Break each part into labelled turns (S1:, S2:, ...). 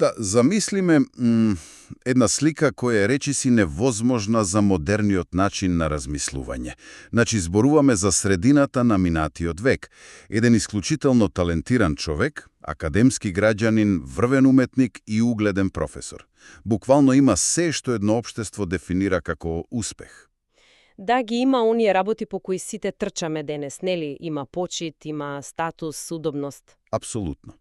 S1: Да, замислиме една слика која е речиси невозможна за модерниот начин на размислување. Значи, зборуваме за средината на минатиот век. Еден исклучително талентиран човек, академски граѓанин, врвен уметник и угледен професор. Буквално има се што едно општество дефинира како успех.
S2: Да, ги има оние работи по кои сите трчаме денес, нели? Има почит, има статус, удобност.
S1: Апсолутно.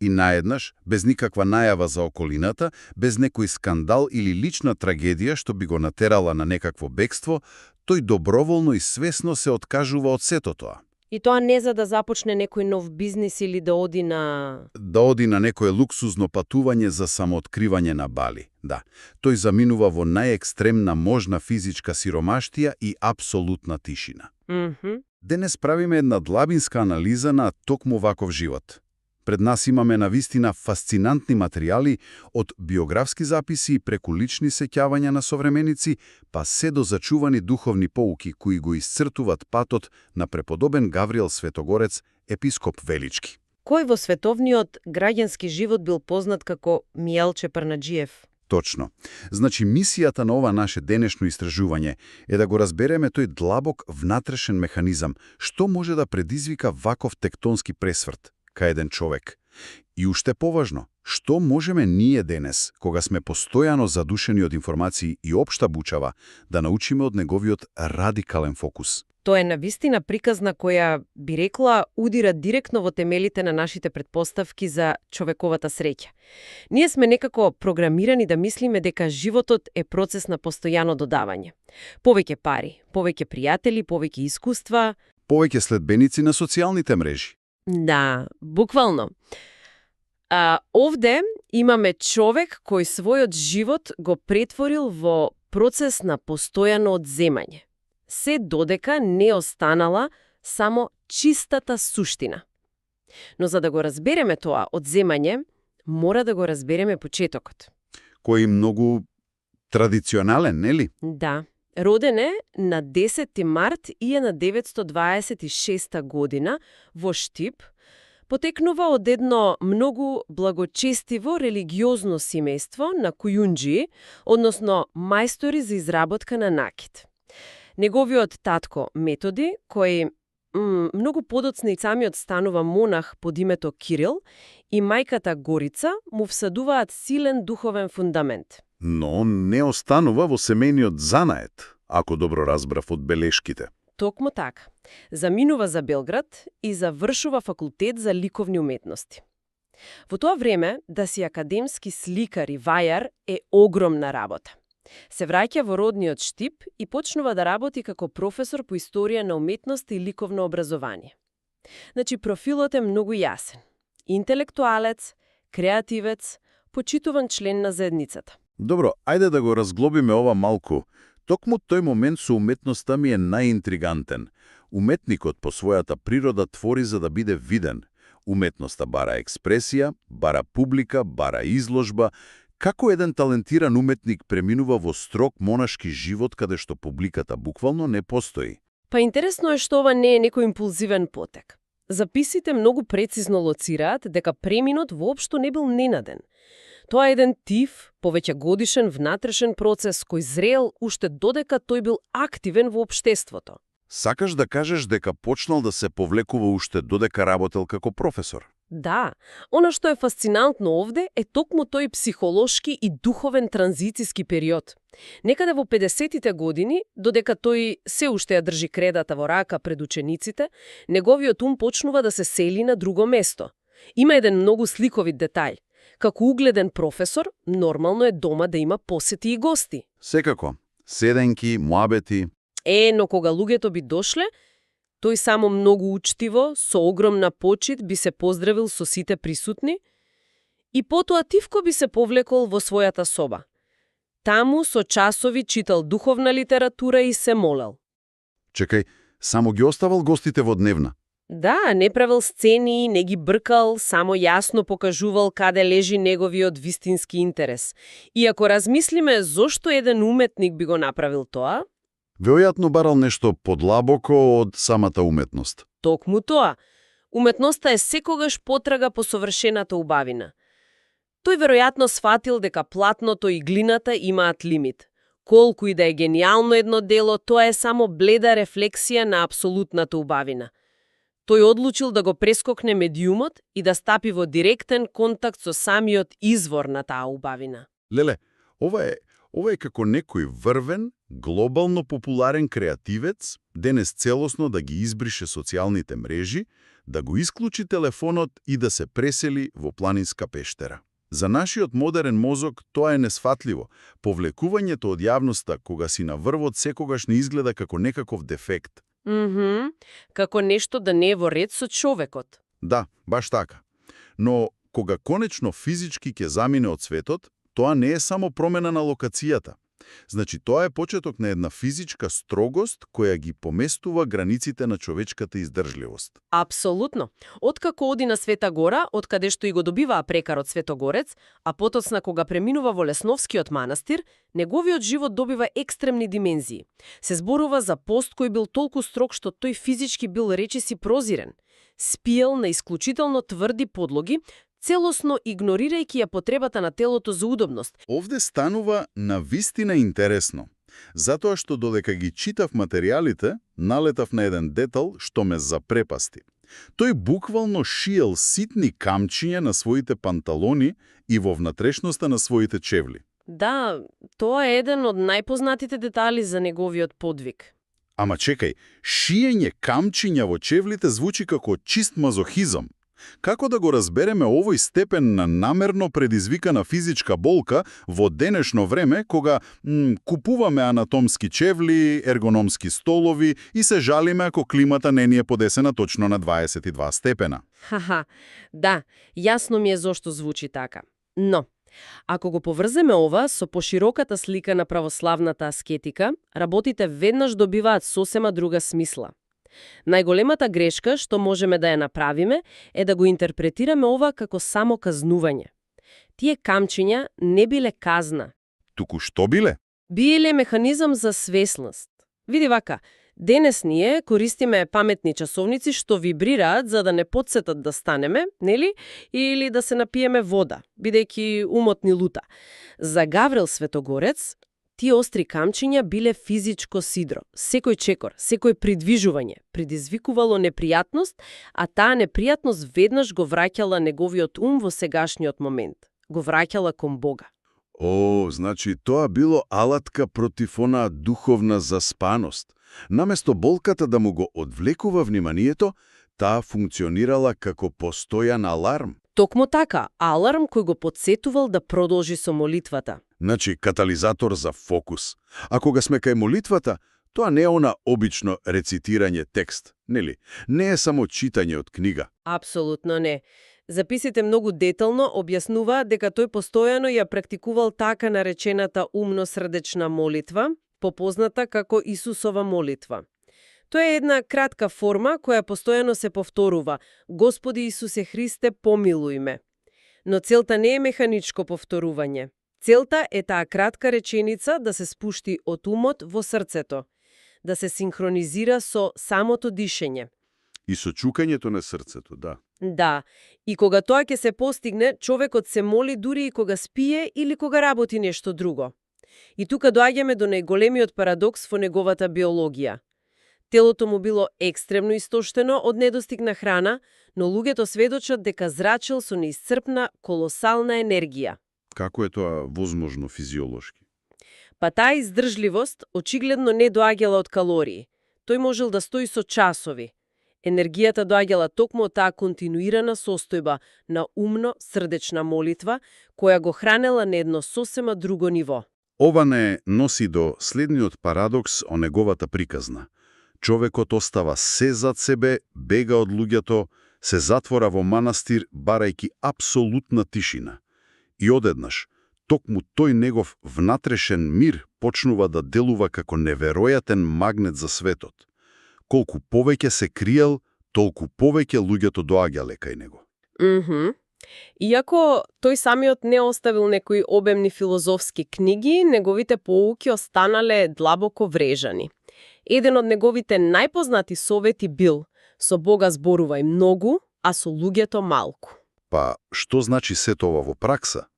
S1: И наеднаш, без никаква најава за околината, без некој скандал или лична трагедија што би го натерала на некакво бегство, тој доброволно и свесно се откажува од сето тоа.
S2: И тоа не за да започне некој нов бизнис или да оди на...
S1: Да оди на некое луксузно патување за самооткривање на Бали. Да, тој заминува во најекстремна можна физичка сиромаштија и апсолутна тишина. Денес правиме една длабинска анализа на токму ваков живот. Пред нас имаме навистина фасцинантни материјали од биографски записи преку лични сеќавања на современици, па се до зачувани духовни поуки кои го исцртуваат патот на преподобен Гавриел Светогорец, епископ Велички.
S2: Кој во световниот граѓански живот бил познат како Мијелче Парнаџиев?
S1: Точно. Значи, мисијата на ова наше денешно истражување е да го разбереме тој длабок внатрешен механизам, што може да предизвика ваков тектонски пресврт кај еден човек. И уште поважно, што можеме ние денес, кога сме постојано задушени од информации и општа бучава, да научиме од неговиот радикален фокус?
S2: Тоа е навистина приказна која, би рекла, удира директно во темелите на нашите предпоставки за човековата среќа. Ние сме некако програмирани да мислиме дека животот е процес на постојано додавање. Повеќе пари, повеќе пријатели, повеќе искуства...
S1: Повеќе следбеници на социјалните мрежи.
S2: Да, буквално. Овде имаме човек кој својот живот го претворил во процес на постојано одземање. Се додека не останала само чистата суштина. Но за да го разбереме тоа одземање, мора да го разбереме почетокот.
S1: Кој е многу традиционален, нели?
S2: Да. Роден е на 10 март 1926 година во Штип, потекнува од едно многу благочестиво религиозно семејство на кујунџии, односно мајстори за изработка на накит. Неговиот татко Методи, кој многу подоцна и самиот станува монах под името Кирил, и мајката Горица му всадуваат силен духовен фундамент.
S1: Но не останува во семејниот занает, ако добро разбрав од белешките.
S2: Токму така. Заминува за Белград и завршува факултет за ликовни уметности. Во тоа време, да си академски сликар и вајар е огромна работа. Се враќа во родниот Штип и почнува да работи како професор по историја на уметност и ликовно образование. Значи, профилот е многу јасен. Интелектуалец, креативец, почитуван член на заедницата.
S1: Добро, ајде да го разглобиме ова малку. Токму тој момент со уметноста ми е најинтригантен. Уметникот по својата природа твори за да биде виден. Уметноста бара експресија, бара публика, бара изложба. Како еден талентиран уметник преминува во строг монашки живот каде што публиката буквално не постои?
S2: Па интересно е што ова не е некој импулзивен потек. Записите многу прецизно лоцираат дека преминот воопшто не бил ненаден. Тоа е еден тив, повеќе годишен внатрешен процес кој зрел уште додека тој бил активен во општеството.
S1: Сакаш да кажеш дека почнал да се повлекува уште додека работел како професор?
S2: Да, она што е фасцинантно овде е токму тој психолошки и духовен транзицијски период. Некаде во 50-тите години, додека тој се уште ја држи кредата во рака пред учениците, неговиот ум почнува да се сели на друго место. Има еден многу сликовит детај. Како угледен професор, нормално е дома да има посети и гости.
S1: Секако. Седенки, муабети.
S2: Но кога луѓето би дошле, тој само многу учтиво, со огромна почит, би се поздравил со сите присутни и потоа тивко би се повлекол во својата соба. Таму со часови читал духовна литература и се молел.
S1: Чекај, само ги оставал гостите во дневна?
S2: Да, не правил сцени, не ги бркал, само јасно покажувал каде лежи неговиот вистински интерес. И ако размислиме зошто еден уметник би го направил тоа,
S1: веројатно барал нешто подлабоко од самата уметност.
S2: Токму тоа. Уметноста е секогаш потрага по совршената убавина. Тој веројатно сфатил дека платното и глината имаат лимит. Колку и да е гениално едно дело, тоа е само бледа рефлексија на апсолутната убавина. Тој одлучил да го прескокне медиумот и да стапи во директен контакт со самиот извор на таа убавина.
S1: Леле, ова е како некој врвен, глобално популарен креативец, денес целосно да ги избрише социјалните мрежи, да го исклучи телефонот и да се пресели во планинска пештера. За нашиот модерен мозок тоа е несфатливо. Повлекувањето од јавноста, кога си на врвот, секогаш не изгледа како некаков дефект.
S2: Како нешто да не е во ред со човекот.
S1: Да, баш така. Но кога конечно физички ќе замине од светот, тоа не е само промена на локацијата. Значи, тоа е почеток на една физичка строгост која ги поместува границите на човечката издржливост.
S2: Апсолутно. Откако оди на Света Гора, откаде што и го добиваа прекарот Светогорец, а потоцна кога преминува во Лесновскиот манастир, неговиот живот добива екстремни димензии. Се зборува за пост кој бил толку строг што тој физички бил речиси прозирен. Спиел на исклучително тврди подлоги, целосно игнорирајќи ја потребата на телото за удобност.
S1: Овде станува навистина интересно, затоа што додека ги читав материјалите, налетав на еден детал што ме запрепасти. Тој буквално шиел ситни камчиња на своите панталони и во внатрешноста на своите чевли.
S2: Да, тоа е еден од најпознатите детали за неговиот подвиг.
S1: Ама чекај, шиење камчиња во чевлите звучи како чист мазохизам. Како да го разбереме овој степен на намерно предизвикана физичка болка во денешно време, кога купуваме анатомски чевли, ергономски столови и се жалиме ако климата не ни е подесена точно на 22 степена?
S2: Да, јасно ми е зошто звучи така. Но, ако го поврземе ова со пошироката слика на православната аскетика, работите веднаш добиваат сосема друга смисла. Најголемата грешка што можеме да ја направиме е да го интерпретираме ова како само казнување. Тие камчиња не биле казна.
S1: Туку што биле?
S2: Биле механизам за свесност. Види вака, денес ние користиме паметни часовници што вибрираат за да не потсетат да станеме, нели? Или да се напиеме вода, бидејќи умот ни лута. За Гаврил Светогорец, тие остри камчиња биле физичко сидро. Секој чекор, секој придвижување предизвикувало непријатност, а таа непријатност веднаш го враќала неговиот ум во сегашниот момент. Го враќала кон Бога.
S1: О, значи тоа било алатка против онаа духовна заспаност. Наместо болката да му го одвлекува вниманието, таа функционирала како постојан аларм.
S2: Токму така, аларм кој го потсетувал да продолжи со молитвата.
S1: Значи, катализатор за фокус. А кога сме кај молитвата, тоа не е она обично рецитирање текст, нели? Не е само читање од книга.
S2: Апсолутно не. Записите многу детално објаснуваат дека тој постојано ја практикувал така наречената умно-срдечна молитва, попозната како Исусова молитва. Тоа е една кратка форма која постојано се повторува: Господи Исусе Христе, помилуј ме. Но целта не е механичко повторување. Целта е таа кратка реченица да се спушти од умот во срцето, да се синхронизира со самото дишење.
S1: И со чукањето на срцето, да.
S2: Да, и кога тоа ќе се постигне, човекот се моли дури и кога спие или кога работи нешто друго. И тука доаѓаме до најголемиот парадокс во неговата биологија. Телото му било екстремно истоштено од недостиг на храна, но луѓето сведочат дека зрачел со неисцрпна колосална енергија.
S1: Како е тоа возможно физиолошки?
S2: Па таа издржливост очигледно не доаѓала од калории. Тој можел да стои со часови. Енергијата доаѓала токму од таа континуирана состојба на умно-срдечна молитва, која го хранела на едно сосема друго ниво.
S1: Ова не носи до следниот парадокс о неговата приказна. Човекот остава се зад себе, бега од луѓето, се затвора во манастир, барајќи апсолутна тишина. И одеднаш, токму тој негов внатрешен мир почнува да делува како неверојатен магнет за светот. Колку повеќе се криел, толку повеќе луѓето доаѓале кај него.
S2: Иако тој самиот не оставил некои обемни филозофски книги, неговите поуки останале длабоко врежани. Еден од неговите најпознати совети бил: со Бога зборувај многу, а со луѓето малку.
S1: Па, што значи сето ова во пракса?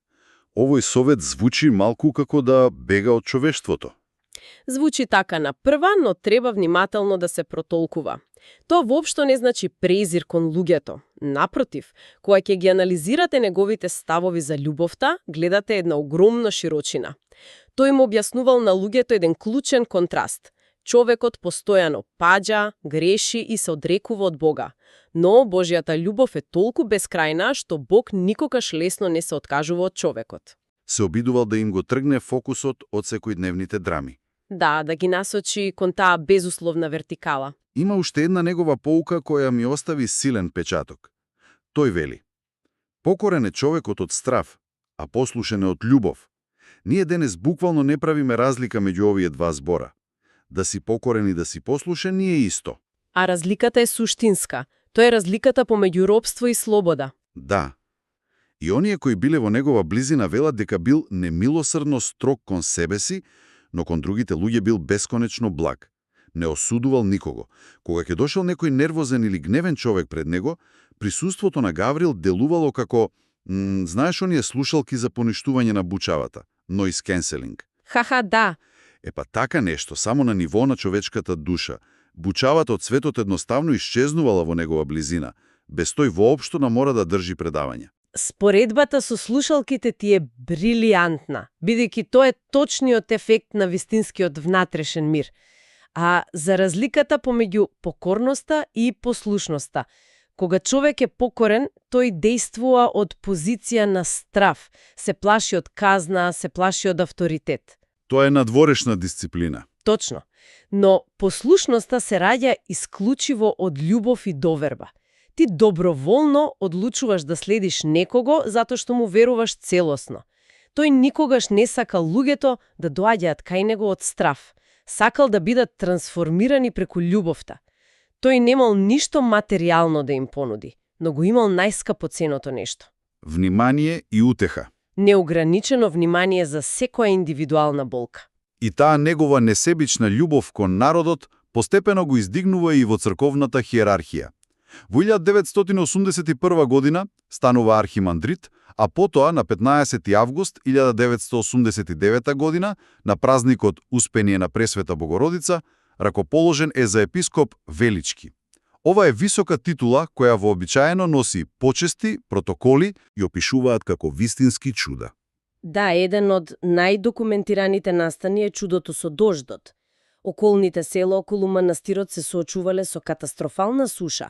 S1: Овој совет звучи малку како да бега од човештвото.
S2: Звучи така на прва, но треба внимателно да се протолкува. Тоа воопшто не значи презир кон луѓето. Напротив, кога ќе ги анализирате неговите ставови за љубовта, гледате една огромна широчина. Тој им објаснувал на луѓето еден клучен контраст. Човекот постојано паѓа, греши и се одрекува од Бога. Но Божјата љубов е толку бескрајна што Бог никогаш лесно не се откажува од човекот.
S1: Се обидувал да им го тргне фокусот од секојдневните драми.
S2: Да ги насочи кон таа безусловна вертикала.
S1: Има уште една негова поука која ми остави силен печаток. Тој вели: покорен е човекот од страв, а послушен е од љубов. Ние денес буквално не правиме разлика меѓу овие два збора. Да си покорен и да си послушен не е исто.
S2: А разликата е суштинска. Тоа е разликата помеѓу робство и слобода.
S1: Да. И оние кои биле во негова близина велат дека бил немилосрдно строг кон себе си, но кон другите луѓе бил бесконечно благ. Не осудувал никого. Кога ќе дошел некој нервозен или гневен човек пред него, присуството на Гаврил делувало како, знаеш оние слушалки за поништување на бучавата, noise cancelling.
S2: Ха, да.
S1: Епа така нешто, само на ниво на човечката душа. Бучавата од светот едноставно исчезнувала во негова близина, без тој воопшто мора да држи предавање.
S2: Споредбата со слушалките ти е брилијантна, бидејќи тоа е точниот ефект на вистинскиот внатрешен мир. А за разликата помеѓу покорноста и послушноста. Кога човек е покорен, тој действува од позиција на страв, се плаши од казна, се плаши од авторитет.
S1: Тоа е надворешна дисциплина.
S2: Точно. Но послушноста се раѓа исклучиво од љубов и доверба. Ти доброволно одлучуваш да следиш некого затоа што му веруваш целосно. Тој никогаш не сакал луѓето да доаѓаат кај него од страв. Сакал да бидат трансформирани преку љубовта. Тој немал ништо материјално да им понуди, но го имал најскапоценото нешто.
S1: Внимание и утеха.
S2: Неограничено внимание за секоја индивидуална болка.
S1: И таа негова несебична љубов кон народот постепено го издигнува и во црковната хиерархија. Во 1981 година станува архимандрит, а потоа на 15 август 1989 година, на празникот Успение на Пресвета Богородица, ракоположен е за епископ Велички. Ова е висока титула која вообичаено носи почести, протоколи и опишуваат како вистински чуда.
S2: Да, еден од најдокументираните настани е чудото со дождот. Околните села околу манастирот се соочувале со катастрофална суша.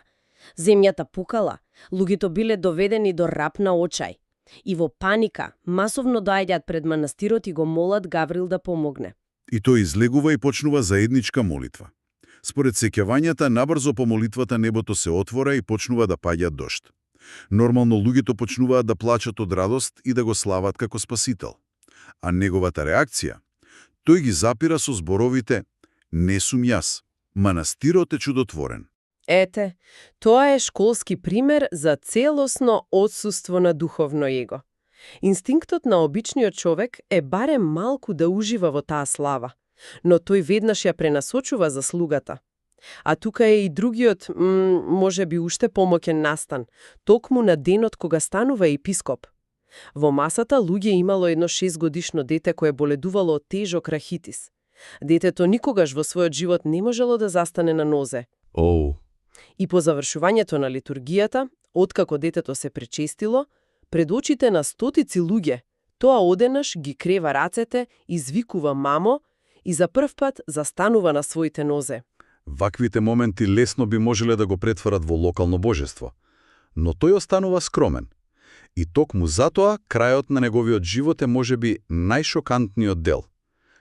S2: Земјата пукала, луѓето биле доведени до рап на очај. И во паника, масовно доаѓаат пред манастирот и го молат Гаврил да помогне.
S1: И тој излегува и почнува заедничка молитва. Според сеќавањата, набрзо по молитвата небото се отвора и почнува да паѓа дожд. Нормално луѓето почнуваат да плачат од радост и да го слават како спасител. А неговата реакција? Тој ги запира со зборовите: "Не сум јас, манастирот е чудотворен."
S2: Ете, тоа е школски пример за целосно отсуство на духовно его. Инстинктот на обичниот човек е барем малку да ужива во таа слава, но тој веднаш ја пренасочува заслугата. А тука е и другиот, може би уште помоќен настан, токму на денот кога станува епископ. Во масата луѓе имало едно 6-годишно дете кое боледувало од тежок рахитис. Детето никогаш во својот живот не можело да застане на нозе. И по завршувањето на литургијата, откако детето се пречестило, пред очите на стотици луѓе, тоа одеднаш ги крева рацете, извикува мамо и за прв пат застанува на своите нозе.
S1: Ваквите моменти лесно би можеле да го претварат во локално божество, но тој останува скромен. И токму затоа крајот на неговиот живот е можеби најшокантниот дел.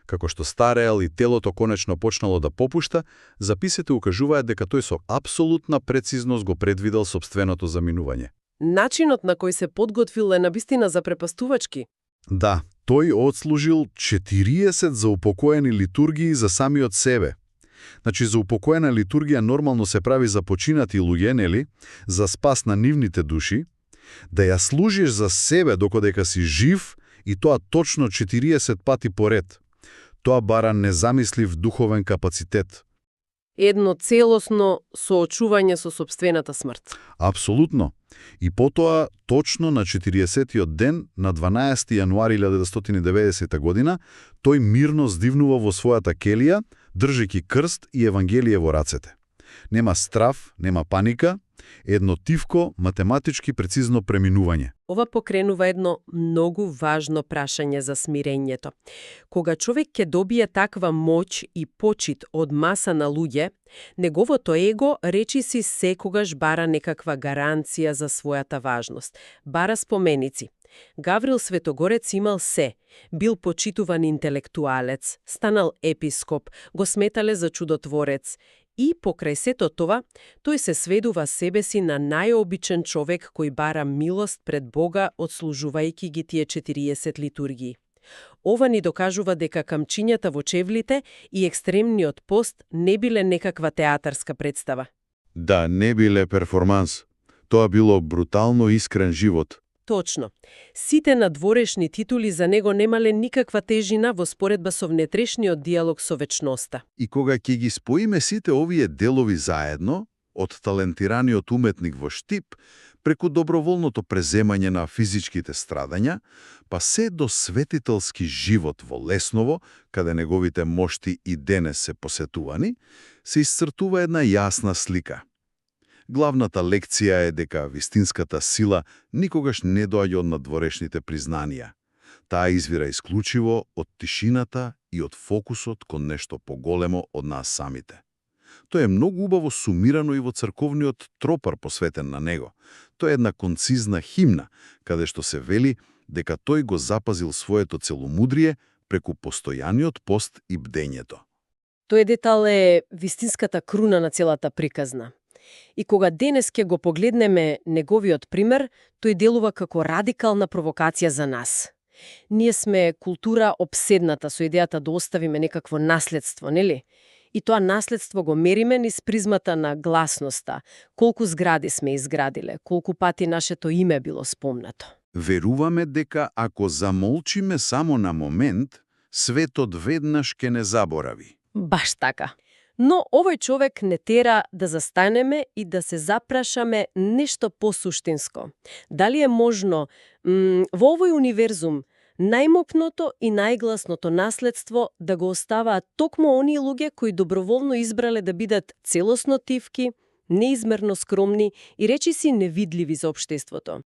S1: Како што стареал и телото конечно почнало да попушта, записите укажуваат дека тој со апсолутна прецизност го предвидел сопственото заминување.
S2: Начинот на кој се подготвил е навистина запрепастувачки.
S1: Да, тој отслужил 40 за упокоени литургии за самиот себе. Значи, за упокоена литургија нормално се прави за починати луѓе, нели, за спас на нивните души, да ја служиш за себе докодека си жив и тоа точно 40 пати поред. Тоа бара незамислив духовен капацитет.
S2: Едно целосно соочување со сопствената смрт.
S1: Апсолутно. И потоа, точно на 40-тиот ден, на 12 јануари 1990 година, тој мирно здивнува во својата келија, држејќи крст и Евангелие во рацете. Нема страв, нема паника, едно тивко, математички прецизно преминување.
S2: Ова покренува едно многу важно прашање за смирењето. Кога човек ќе добие таква моќ и почит од маса на луѓе, неговото его речиси секогаш бара некаква гаранција за својата важност. Бара споменици. Гаврил Светогорец имал се. Бил почитуван интелектуалец, станал епископ, го сметале за чудотворец. И покрај сето това, тој се сведува себе си на најобичен човек кој бара милост пред Бога одслужувајќи ги тие 40 литургии. Ова ни докажува дека камчињата во чевлите и екстремниот пост не биле некаква театарска представа.
S1: Да, не биле перформанс. Тоа било брутално искрен живот.
S2: Точно. Сите надворешни титули за него немале никаква тежина во споредба со внетрешниот диалог со вечноста.
S1: И кога ќе ги споиме сите овие делови заедно, од талентираниот уметник во Штип, преку доброволното преземање на физичките страдања, па се до светителски живот во Лесново, каде неговите мошти и денес се посетувани, се исцртува една јасна слика. Главната лекција е дека вистинската сила никогаш не доаѓа од надворешните признанија. Таа извира исклучиво од тишината и од фокусот кон нешто поголемо од нас самите. Тоа е многу убаво сумирано и во црковниот тропар посветен на него. Тоа е една концизна химна, каде што се вели дека тој го запазил своето целомудрие преку постојаниот пост и бдењето.
S2: Тој детал е вистинската круна на целата приказна. И кога денес ќе го погледнеме неговиот пример, тој делува како радикална провокација за нас. Ние сме култура обседната со идејата да оставиме некакво наследство, нели? И тоа наследство го мериме низ призмата на гласноста, колку згради сме изградиле, колку пати нашето име било спомнато.
S1: Веруваме дека ако замолчиме само на момент, светот веднаш ќе не заборави.
S2: Баш така. Но овој човек не тера да застанеме и да се запрашаме нешто посуштинско. Дали е можно во овој универзум најмокното и најгласното наследство да го оставаат токму оние луѓе кои доброволно избрале да бидат целосно тивки, неизмерно скромни и речиси невидливи за општеството.